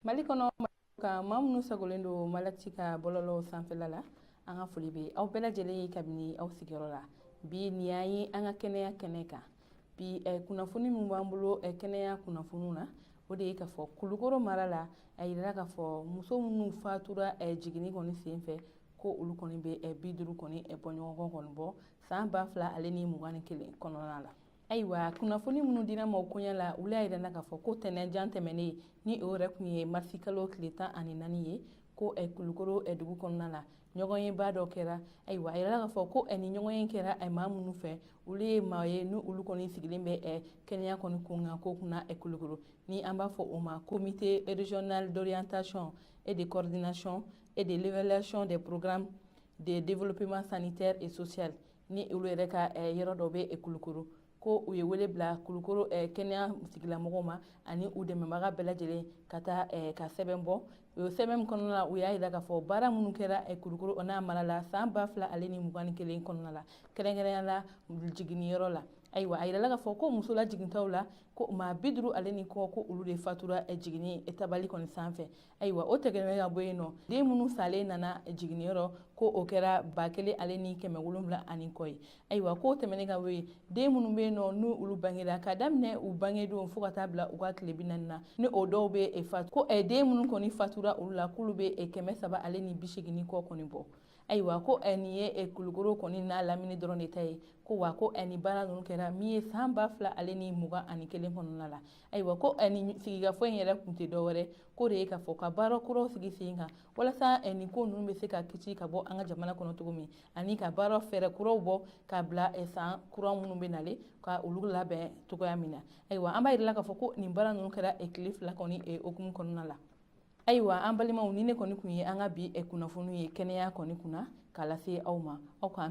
Mali kɔnɔ ka maa minnu sagolen don Malati ka bɔlɔlɔw sanfɛla la, an ka foli bɛ aw bɛɛ lajɛlen ye kabini aw sigiyɔrɔ la. Bi nin y'an ye an ka kɛnɛya kɛnɛ kan. Bi kunnafoni min b'an bolo kɛnɛya kunnafoniw na, o de ye k'a fɔ Kulukoro mara la, a yirala k'a fɔ muso minnu fatura jiginni kɔni sen fɛ, ko olu kɔni bɛ 50 kɔni bɔɲɔgɔnkɔ kɔni bɔ san 2021 kɔnɔna la. Ayiwa, kunnafoni minnu dira ma o koɲɛ la, olu y'a yira k'a fɔ ko tɛnɛn tɛmɛnen, ni o yɛrɛ tun ye marisi kalo tile 14 ye, ko Kulukoro dugu kɔnɔna la, ɲɔgɔnyeba dɔ kɛra. Ayiwa, a yirala k'a fɔ ko ni ɲɔgɔn ye kɛra maa minnu fɛ, olu ye maa ye ni olu kɔni sigilen bɛ kɛnɛya kɔni kun ko kunna Kulukoro, ni an b'a fɔ o ma Comité régional d'orientation et de coordination et de l'évaluation des programmes de développement sanitaire et social, ni olu yɛrɛ ka yɔrɔ dɔ bɛ Kulukoro, ko u ye wele bila Kulukoro kɛnɛya tigilamɔgɔw ma ani u dɛmɛbaga bɛɛ lajɛlen ka taa ka sɛbɛn bɔ. O sɛbɛn min kɔnɔna la, u y'a jira k'a fɔ baara minnu kɛra Kulukoro n'a mara la san 2021 kɔnɔna la, kɛrɛnkɛrɛnya la jiginniyɔrɔ la. Ayiwa, a yirala k'a fɔ ko muso lajigintaw la, ko maa 50 ale ni kɔ, ko olu de fatura jiginni tabali kɔni sanfɛ. Ayiwa, o tɛmɛnen ka bɔ yen nɔ, den minnu salen nana jiginniyɔrɔ, ko o kɛra 1700 ani kɔ ye. Ayiwa, k'o tɛmɛnen ka bɔ yen, den minnu bɛ yen nɔ, n'u olu bangera ka daminɛ u bangedon fo ka taa bila u ka tile 40 na, ni o dɔw bɛ fatu, ko den minnu kɔni fatura olu la, k'olu bɛ 380 kɔ kɔni bɔ. Ayiwa, ko nin ye Kulukoro kɔni n'a lamini dɔrɔn de ta ye. Ko wa ko nin baara ninnu kɛra min ye san 2021 kɔnɔna la. Ayiwa, ko nin sigikafɔ in yɛrɛ kun tɛ dɔwɛrɛ ko de ye k'a fɔ ka baara kuraw sigi sen kan walasa nin ko ninnu bɛ se ka kisi ka bɔ an ka jamana kɔnɔ cogo min, ani ka baara fɛɛrɛ kuraw bɔ ka bila san kura minnu bɛ nalen ka olu labɛn cogoya min na. Ayiwa, an b'a yira k'a fɔ ko nin baara ninnu kɛra tile 2 kɔni hukumu kɔnɔna la. Ayiwa, an balimaw, ni ne kɔni tun ye an ka bi kunnafoni ye kɛnɛya kɔni kunna k'a lase aw ma, aw k'an